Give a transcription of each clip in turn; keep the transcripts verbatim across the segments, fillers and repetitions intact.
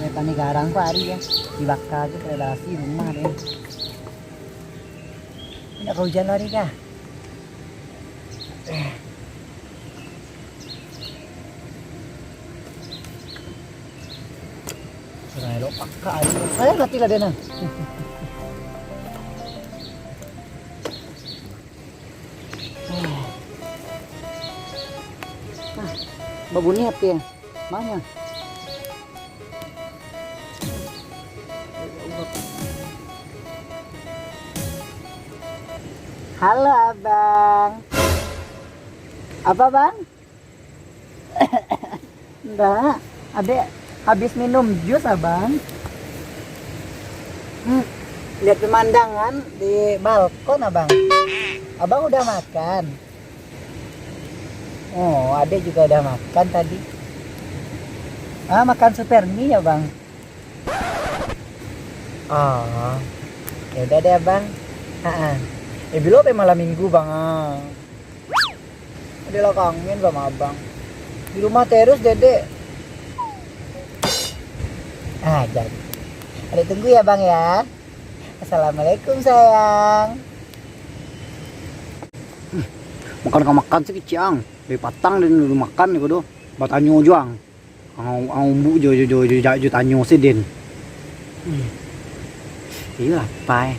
Kereta ni garang ko ari ya. Dibaka tu, kereta basi rumah deh. Indak ka hujan lari kah? Sudah elok pakak ari. Eh, mati lah dia nah. Ah, babunyi H P. Mana? Halo, Abang. Apa, Bang? Ndak, adek habis minum jus, Abang. Hmm, lihat pemandangan di balkon, Abang. Abang udah makan? Oh, adek juga udah makan tadi. Ah, makan supermi ya, Bang? Oh, ya udah deh, Abang. Ha-ha. Eh, bilo pe malam minggu, Bang, ah? Adek lah kangen sama Abang. Di rumah terus, Dedek. Ah, jadi. Adek tunggu ya, Bang, ya. Assalamualaikum, sayang. Makan ka makan si kicik ang. Dari patang den dulu makan ko doh. Batanyo jo ang. Ang, ang umbuk jo, jo, jo, jo, jo tanyo si den. Hmm. Iyo lapa eh.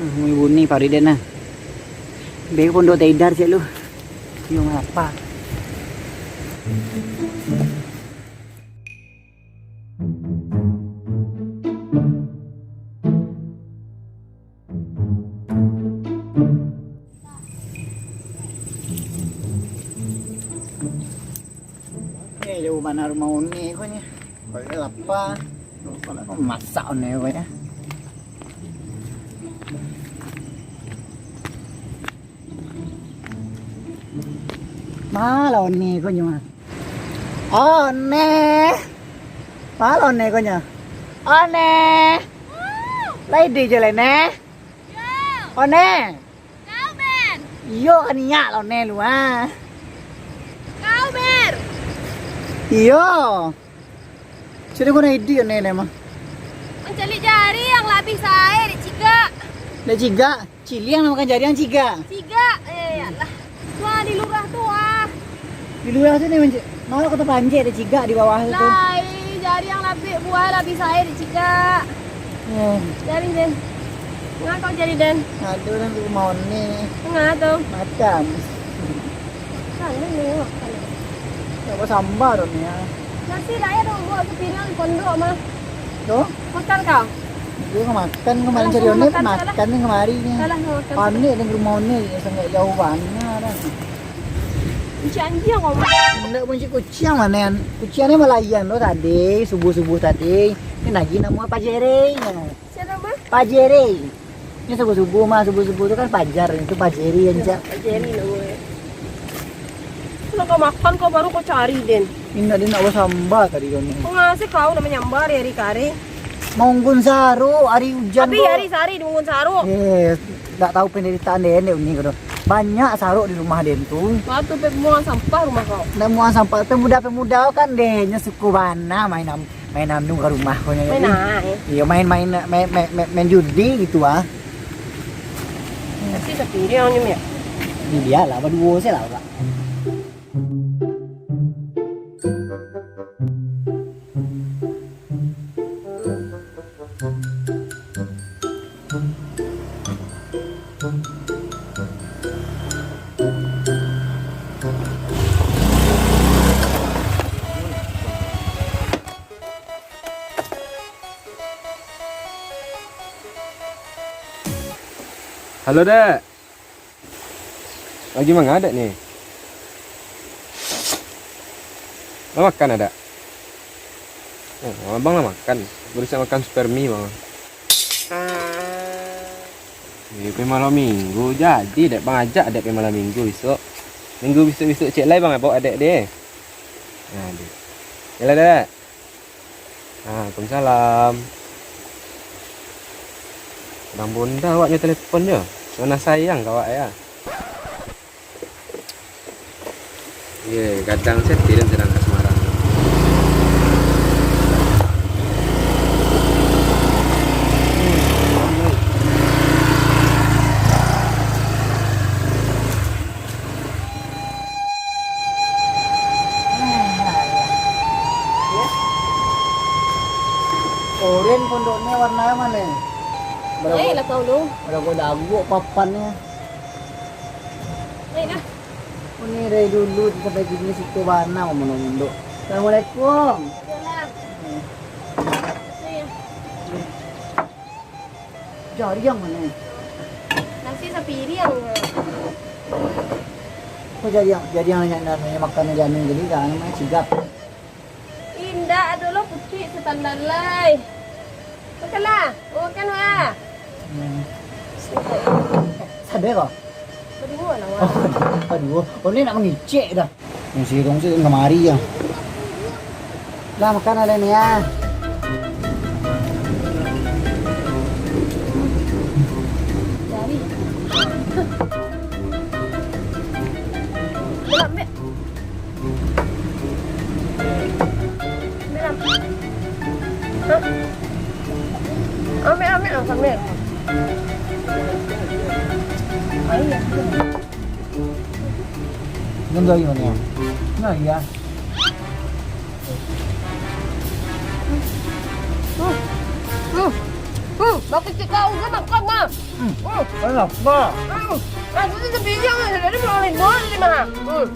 Hmm, bunyi paruik den nah. Beko pondok Taidar ciek lu. Iyo lapa. Eh, jauah bana rumah Oni ko nyo. Paruik lapa. Masak Oni ko nyo. Ma lah Oni ko nyo. Oni. Ma lah Oni ko nyo. Oni. Lai di jo lai, Neh? Yo. Oni. Kau, Ber. Iyo, kan inyak lah Oni lu, ah. Kau, Ber. Iyo. Sudah ko Oni di Oni, Neh, mah. Mancaliak jari ang lah abih sae, dek cigak. Dek cigak? Ciliang namo kan jari ang cigak. Cigak, eh, alah. Wah, di lurah tu, ah. Di lurah tu ni, manci-, malah kota panjek dek cigak di bawah tu. Lai, jari ang labek buah lah bisa ae dek cigak. Oh. Jari den. Ngah kau jari den? Aduh, den rumah ni. Ngah tu. Macam. Kan, ni, ni, ni. Tak apa sambal tu ni, ya. Nasi lah ya, dong, buat ke piring pondok mah. Tu? Makan kau? Dia makan kemarin. Alah, cari Oni makan, makan ni kemari ni. Alah, makan. Panik dengan rumah Oni, sangat jauh banget dah. Kunci anjing kau. Ndak kunci kuciang mana? Kuciang ni malayan tu tadi, subuh-subuh tadi. Ni lagi nama Pajere. Siapa nama? Pajere. Ni subuh-subuh mah, subuh-subuh tu kan pajar, itu Pajere yang cak. Pajere nama. Kalau kau makan kau baru kau cari den. Indak, dia nak basamba tadi kau ni. Pengasih kau nak menyambar hari kari. Manggun saruk, hari hujan. Tapi tu. Hari sehari manggun saruk. Eh, tak tahu penderitaan den, den ni kau tu. Banyak saruk di rumah den tu. Waktu pe buang sampah rumah kau. Nak buang sampah, pemuda-pemuda kan den, nya suku bana main am-, main anu ka rumah kau nya. Main jadi. Aek. Iyo, main, main, main, main, main, main judi gitu ah. Tapi tapi dia orang ni ya. Ni biarlah, baduo saja lah, Kak. Halo, Dek. Lagi manga, Dek, ni? Lah makan, Dek? Oh, abang lah makan. Baru siap makan supermi, bang. Eh, pai malam minggu. Jadi, Dek, bang ajak Dek pai malam minggu besok. Minggu besok-besok cek lai, bang, bawa Dek deh. Nah, Dek. Yalah, Dek. Ah, waalaikumsalam. Kadang bonda awak nyo telepon jo. Mana sayang ka awak ya. Ye, kadang setil sedang ka Semarang. Oren pondoknyo warna mano? Lain lah kau lu. Barago-dago papannyo. Lain lah. Ko ni dari dulu sampai kini siko bana mondok-mondok. Assalamualaikum. Salam. Jariang mano? Nasi sapiriang. Ko jariang, jariang nan, nan, nan makan di anu tadi, kan, namonyo cigap. Indak, ado lo putik satandar lai. Makanlah, makan, wah. Hmm. Sadar kau? Baduo lah, wah. Oh, baduo. Oh, ni nak mangicek dah. Yang sirong tu kamari ya. Lah, makan lah ni ya. Dari. Gelap, Mek. Gelap. Hah? Ambil, ambil lah, sambil. Air, air. Ini dari mana? Nah, iya. Hmm. Hmm. Hmm. Bakal cakap orang makan, nah. Hmm. Hmm. Kenapa? Hmm. Aku tu terbilang lah. Dari mulai dua ni, mah. Hmm.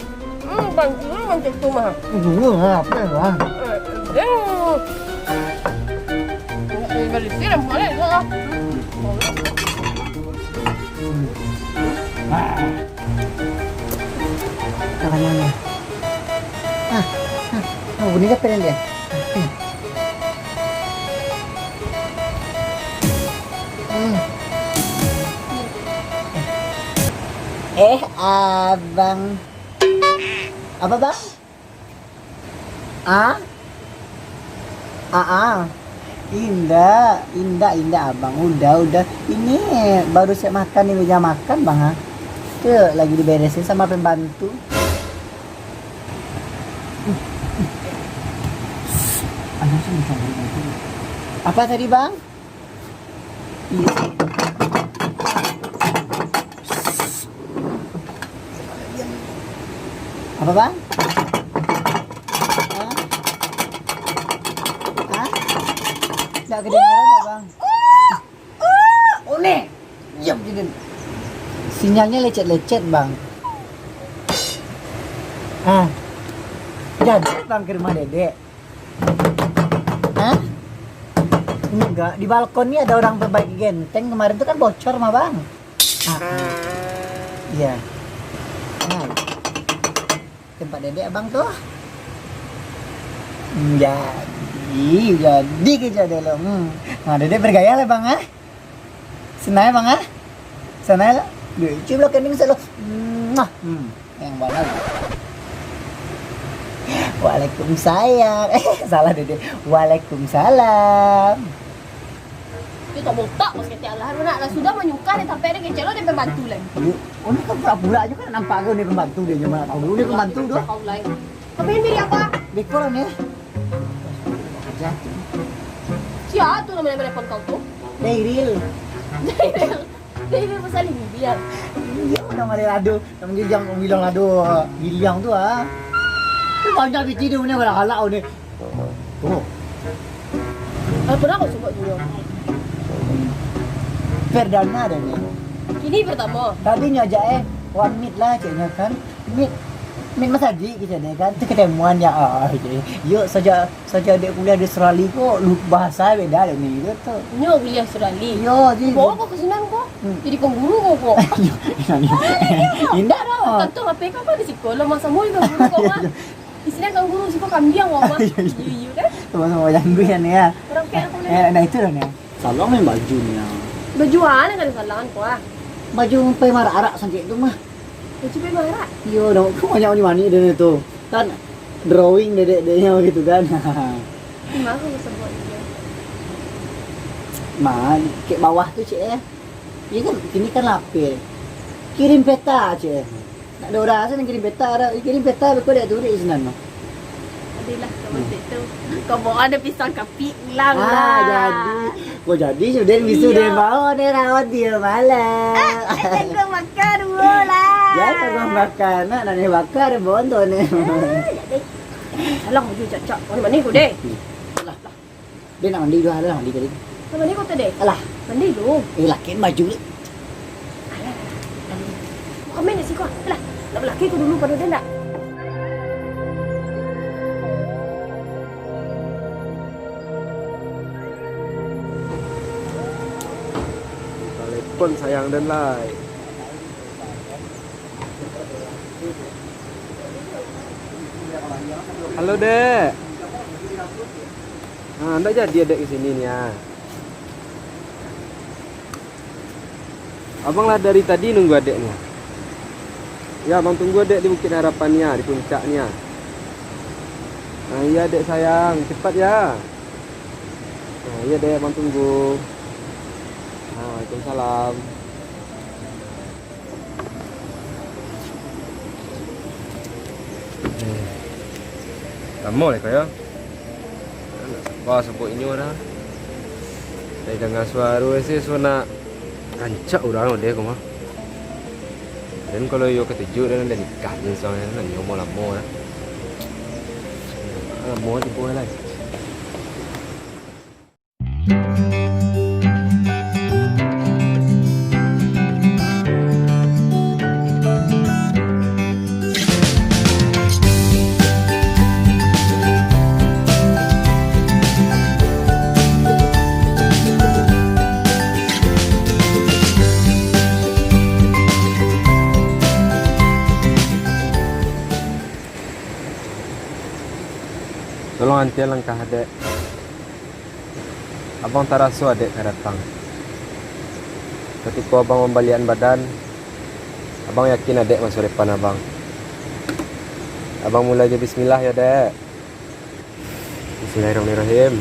Hmm. Bangku lu macam tu, mah. Dulu lah, apa ya, Bang? Eh, eh, eh. Eh, balik sini, boleh, lah. Hmm. Ah. Tangannya. Ah, ah. Oh, bunyi siapa yang dia? Hmm. Hmm. Eh, abang. Apa, Bang? Ah? Ah, ah. Indak, indak, indak, abang. Udah, udah. Ini baru siap makan di meja makan, bang, ah. Tu lagi diberesin sama pembantu. Apa tadi, bang? Apa, bang? Hah? Hah? Nggak kedengaran, nggak, bang? One, diam, diam. Sinyalnya lecet-lecet, bang. Ah, jadi, bang, ke rumah dedek? Hah? Enggak, di balkon ni ada orang perbaiki genteng. Kemarin tuh kan bocor mah, bang. Ah, ah. Iya. Nah, tempat dedek abang tuh. Jadi, jadi kerja deh lo. Hmm. Nah, dedek bergaya lah, bang, ah. Senai, bang, ah. Senai lah. Duh, cium lah kening selo. Muah. Hmm. Yang mana? Waalaikumsalam. Eh, salah, dedek. Waalaikumsalam. Itu tak botak, bos, kata Allah. Nak, lah sudah menyuka, dia sampai dia kecil, dia pembantu lagi. Yuk. Oh, ni kan pura-pura aja kan nampak ke ni pembantu dia, cuma tahu dulu ni pembantu tu. Kau lain. Tapi ini diri apa? Beko lah ni. Kerja. Siapa tu nama-nama telepon kau tu? Dairil. Dairil. Dairil Musalimi, dia. Iya, nama dia Lado. Nama dia yang bilang Lado, bilang tu, ah. Banyak piti dia punya galak-galak ni. Oh. Ah, pernah kau sebut dulu? Perdana dah ni. Ini pertama. Tadi nyo ajak, eh, wan meet lah, caknyo kan. Meet, meet masajik, caknyo kan. Tu ketemuan ya, ah, oke. Yo, saja, saja dek kuliah di Australia ko, lu, bahasa beda dek ni, gitu. Nyo kuliah Australia. Yo, jadi bawa kau ke sinan ko? Hmm. Jadi kau guru kau ko? Yo, indak, indak. Indak dah. Kantong H P kau kan di siko, lo masa mau juga guru kau mah. Di sini kan guru, siko kambiang kau mah. Iyo, iyo. Iyo, iyo kan? Sama-sama wayang gue ya, ni ya. Orang kayak aku ni. Eh, nah itu dah ni. Salah main baju ni ya. Baju mana kan salah kan kau ah? Baju pai marak-arak sancik tu mah. Baju pai marak? Iyo, dah banyak mani-mani dia ni tu. Kan drawing dedek-dedeknya gitu kan. Di mana kau sebut dia? Mah, kek bawah tu, cek, eh. Iya kan, kini kan lapeh. Kirim peta, cek. Nak ada orang asal yang kirim peta, ada kirim peta, beko dek tu, dek sinan mah. Adalah, kau betul tu. Kau bawa ada pisang kapik, hilang lah. Ah, jadi. Kau jadi, sudah bisu, iya, dia bawa, dia rawat dia malam. Eh, eh, tengok makan dulu lah. Ya, tengok makan. Nak, nak ni bakar, bonto ni. Eh, jadi. Alang, baju cak-cak. Mana, mana kau, deh? Alah. Dek nak mandi dulu, alah mandi tadi. Nak mandi kau tu, Dek? Alah. Mandi dulu. Eh, laki baju tu. Alah, alah, alah. Komen di siko. Alah, nak balaki kau dulu pado den dak? Telepon sayang den lai. Halo, Dek. Ha, ndak jadi adek ke sini ni, ah. Abang lah dari tadi nunggu adek ni. Ya, abang tunggu adek di Bukit Harapan ni, ah, di puncak ni, ah. Nah, iya, Dek sayang, cepat ya. Nah, iya, Dek, abang tunggu. Nah, waalaikumsalam. Eh, lamo lai kau yo. Nak sapa sabuik inyo dah. Dari danga suaro se so nak rancak urang deh ko mah. Dan kalau iyo katuju dan dah nikah ni, soalnyo nak nyo lamo-lamo dah. Lamo tibo lai. Tolong antia langkah adek. Abang taraso adek ka datang. Katiko abang mambaliakan badan, abang yakin adek maso depan abang. Abang mulai jo bismillah yo, Dek. Bismillahirrahmanirrahim.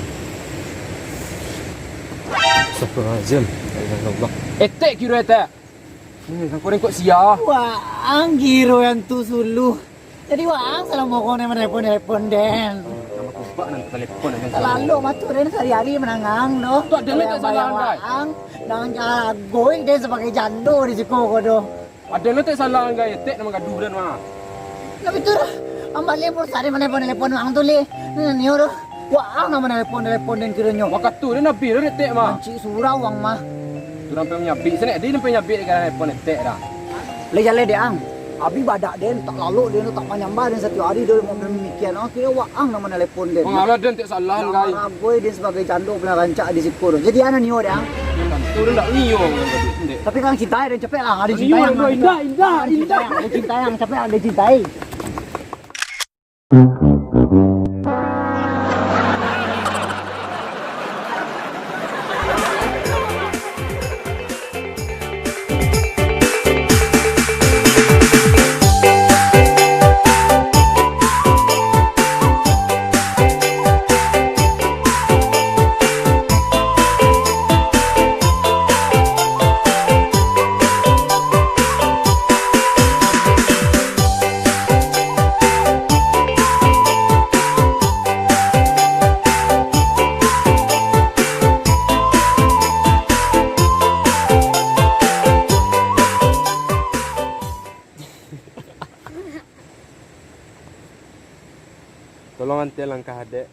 Astagfirullahaladzim. La ilaha illallah. Etek kiro etek. Eh, sangko rengkok sia. Wah, anggiro yang tu suluh. Jadi waang salamo ko ni manelepon-nelepon den. Namo kubak nan telepon aja. Talalu mah tu den sahari-hari manangang doh. Tu ado nan tak salah, Anggai? Waang nan jago den sabagai jando di siko ko doh. Ado nan tak salah, Anggai? Tek nan manggaduah den mah. Tapi tu doh, ambalin pulsa den manelepon-nelepon waang tu lih. Nah, nio doh. Waang nan manelepon-nelepon den kironyo. Wakatu den abih doh tek mah. Mancik surau waang mah. Tu sampai manyabik, sanak di sampai manyabik dek ka telepon etek dah. Lai jaleh dek ang. Abi badak den, tak lalok den, tak panyambah den, satiok ari den mamikian. Akhirnyo waang nan manelepon den. Mangalah den tak salah, Anggai. Maragoi den sabagai jando paliang rancak di siko tu. Jadi, ang nio dek ang. Tu den dak nio, Anggai, dek. Tapi kan cintai den, capek lah, ado cintai. Nio, ang, indah, indah, indah. Ado cintai, ang, ado cintai, ang, capek lah, ado cintai. Tolong antia langkah adek.